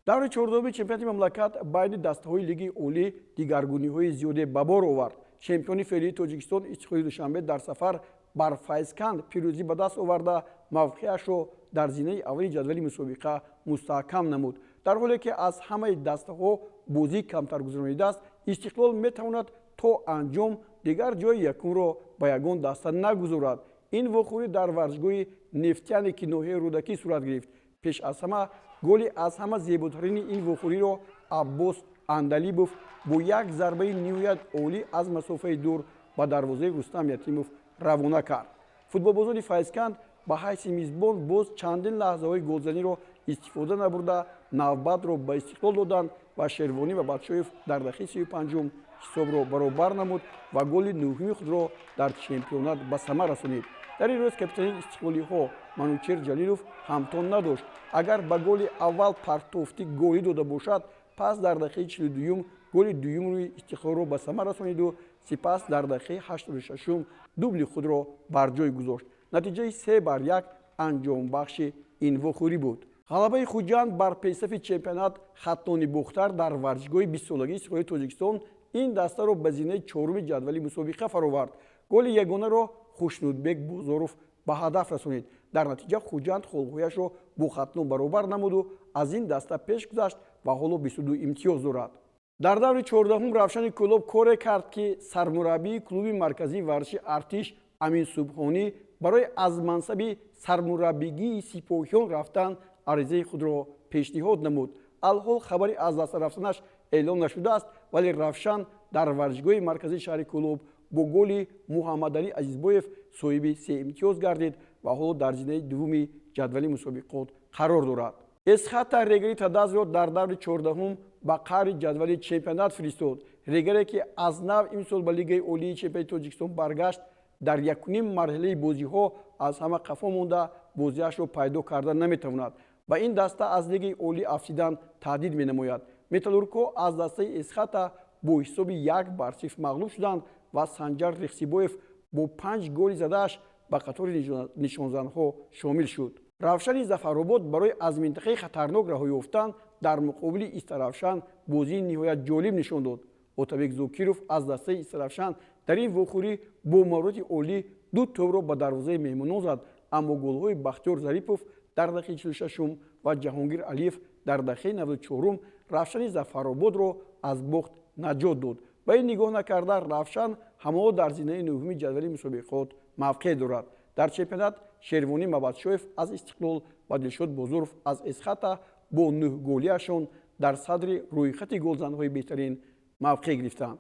Даври 14-уми чемпионати мамлакат байни дастаҳои Лигаи Олӣ дигаргуниҳои зиёде ба бор овард. Чемпиони феълии Тоҷикистон Истиқлоли Душанбе дар сафар бар Файзканд пирӯзӣ ба даст оварда, мавқеашро дар зинаи аввали ҷадвали мусобиқа мустаҳкам намуд. Дар ҳоле ки аз ҳамаи дастаҳо бозӣ камтар гузаронидааст, Истиқлол метавонад то анҷом дигар ҷои якумро ба ягон даста нагузорад. Ин вохӯрӣ дар варзишгоҳи Нефтяник, ки ноҳияи Рӯдакӣ, сурат гирифт. Пеш аз ҳама голи аз ҳама зеботарини ин вохӯриро Аббос Андалибов бо як зарбаи ниҳоят олӣ аз масофаи дур ба дарвозаи Рустам Ятимов равона кард. Футболбозони Файзканд ба ҳайси мизбон боз чандин лаҳзаҳои голзаниро истифода набурда, навбатро ба Истиқлол доданд ва Шервонӣ Бабатшоев дар дақиқаи 35-ум ҳисобро баробар намуд ва голи нӯҳуми худро дар чемпионат ба самар расонид. Дар ин рӯз капитани истиқлолиҳо Манучер Ҷалилов ҳамтон надошт. Агар ба голи аввал партофти голӣ дода бошад, пас дар дақиқаи 42-юм голи дуюмрӯи Истиқлолро ба самар расониду сипас дар дақиқаи 86-ум дубли худро бар ҷой гузошт. Натиҷаи 3-1 анҷомбахши ин вохӯрӣ буд. Ғалабаи Хуҷанд бар пешсафи чемпионат Хатлони Бохтар дар варзишгоҳи 20-солагии Истиқлоли Тоҷикистон ин дастаро ба зинаи чоруми ҷадвали мусобиқа фаровард. Голи ягонаро Хушнудбек Бозоров ба ҳадаф расонид. Дар натиҷа Хуҷанд холҳояшро бо Хатлон баробар намуду аз ин даста пеш гузашт ва ҳоло 22 имтиёз дорад. Дар даври 14-ум Равшани Кӯлоб коре кард, ки сармураббии клуби марказии варзиши Артиш Амин Субҳонӣ барои аз мансаби сармураббигии сипоҳиён рафтан аризаи худро пешниҳод намуд. Алҳол хабари аз даста рафтанаш эълон нашудааст, вале Равшан дар варзишгоҳи марказии шаҳри Кӯлоб бо голи Муҳаммадалӣ Азизбоев соҳиби се имтиёз гардид ва ҳоло дар зинаи дуввуми ҷадвали мусобиқот қарор дорад. Эсхата Регари Тадазро дар даври 14-ум ба қаъри ҷадвали чемпионат фиристод. Регаре, ки аз нав имсол ба Лигаи Олии чемпионати Тоҷикистон баргашт, дар якуним марҳилаи бозиҳо аз ҳама қафо монда, бозиашро пайдо карда наметавонад. Ба ин даста аз Лигаи Олӣ афтидан таҳдид менамояд. Металлургҳо аз дастаи Эсхата бо ҳисоби 1-0 мағлуб шуданд ва Санҷар Рехсибоев бо панҷ голи задааш ба қатори нишонзанҳо шомил шуд. Равшани Зафаробод барои аз минтақаи хатарнок раҳо ёфтан дар муқобили Истаравшан бозии ниҳоят ҷолиб нишон дод. Отабек Зокиров аз дастаи Истаравшан дар ин вохӯрӣ бо маҳорати олӣ ду тӯбро ба дарвозаи меҳмонон зад, аммо голҳои Бахтиёр Зарипов дар дақиқаи 46-ум ва Ҷаҳонгир Алиев дар дақиқаи 94-ум Равшани Зафарободро аз бохт наҷот дод. Ба ин нигоҳ накарда, Равшан ҳамоно дар зинаи нӯҳуми ҷадвали мусобиқот мавқеъ дорад. Дар чемпионат Шервонӣ Мабадшоев аз Истиқлол ва Дилшод Бозоров аз Эсхата бо нӯҳ голиашон дар садри рӯйхати голзанҳои беҳтарин мавқеъ гирифтанд.